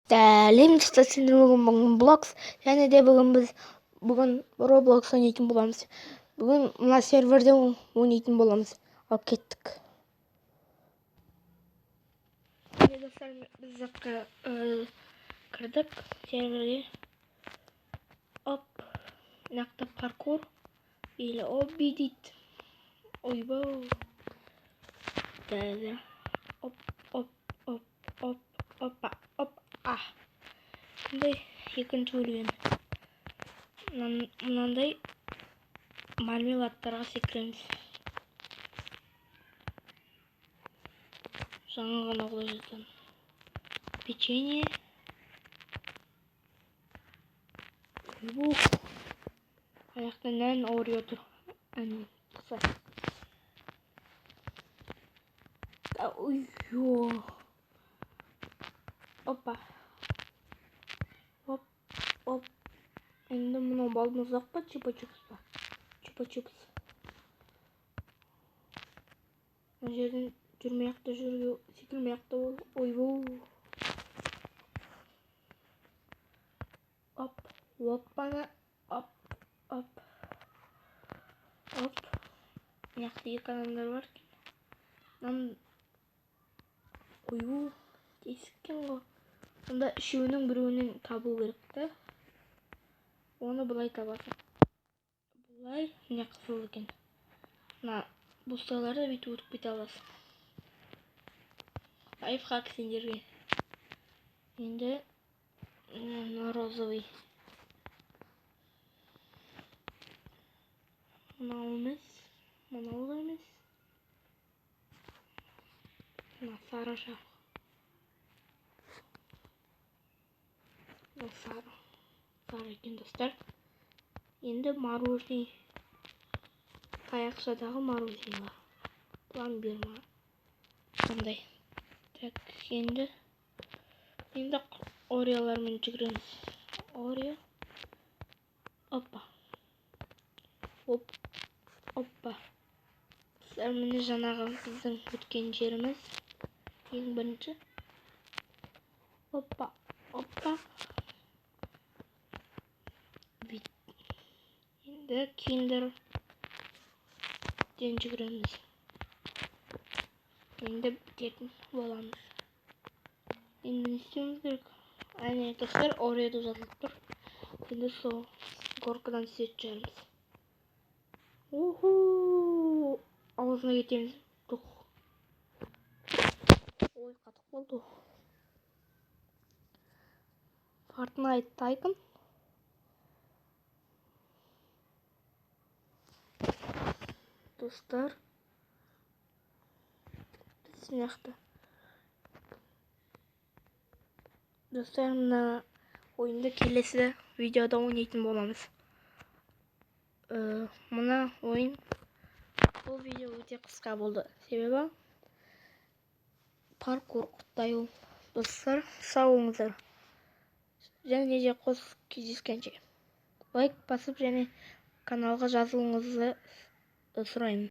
Сәлем, достар! Сендер бүгін Блокс және де бүгін біз бүгін Roblox ойнайтын боламыз. Бүгін мына серверде ойнайтын боламыз. Ал кеттік. Міне, достар, біз затқа кірдік серверге. Оп, мына паркур или обби дейді. Ойбау. Да. Оп, оп, оп, оп, опа, оп. А. Мындай екінші уровень. Мынандай мармеладтарға секіреміз. Жаңа ғана құлай жатқан. Печенье. Ойбу. Аяқта нән Орео тұр. Әне, қыса. Ой, Опа. Оп, оп. Енді мынау балмұздақ па, чупа-чупс па? Чупа-чупс. Мына жерден жүрмей ақ та жүруге, секірмей ақ та бол. Ойбу. Оп, оппана, оп, оп. Оп. Мына жақта екі адамдар бар екен. Мынаны ойбу, тесік екен ғой. Онда үшеуінің біреуінен табу керек та. Оны былай табасың. Былай, міне, қызыл екен. Мына бусталарды бүйтіп өтіп кете аласың. Лайфхак сендерге. Енді мына розовый. Мынау емес, мынау да емес. Мына сары жақ. Мынау сары. Сары екен, достар. Енді мороженое. Таяқшадағы мороженое. Пломбир ма? Қандай? Так, енді Ореолармен жүгіреміз. Орео. Опа. Оп. Опа. Достар, міне, жаңағы біздің өткен жеріміз. Ең бірінші. Опа. Опа. Енді киндерден жүгіреміз. Енді бітетін боламыз. Енді не істеуіміз керек? Әне, достар, Орео деп жазылып тұр. Енді сол горкадан түсетін шығармыз. Уху! Аузына кетеміз. Тух. Ой, қатып қалды. Fortnite Tycoon. Достар, біз мына жақта. Достар, мына ойынды келесі видеода ойнайтын боламыз. Мына ойын, бұл видео өте қысқа болды. Себебі паркур құттай. Достар, сау болыңыздар. Және де қос кездескенше. Лайк басып және каналға жазылуыңызды сұраймын.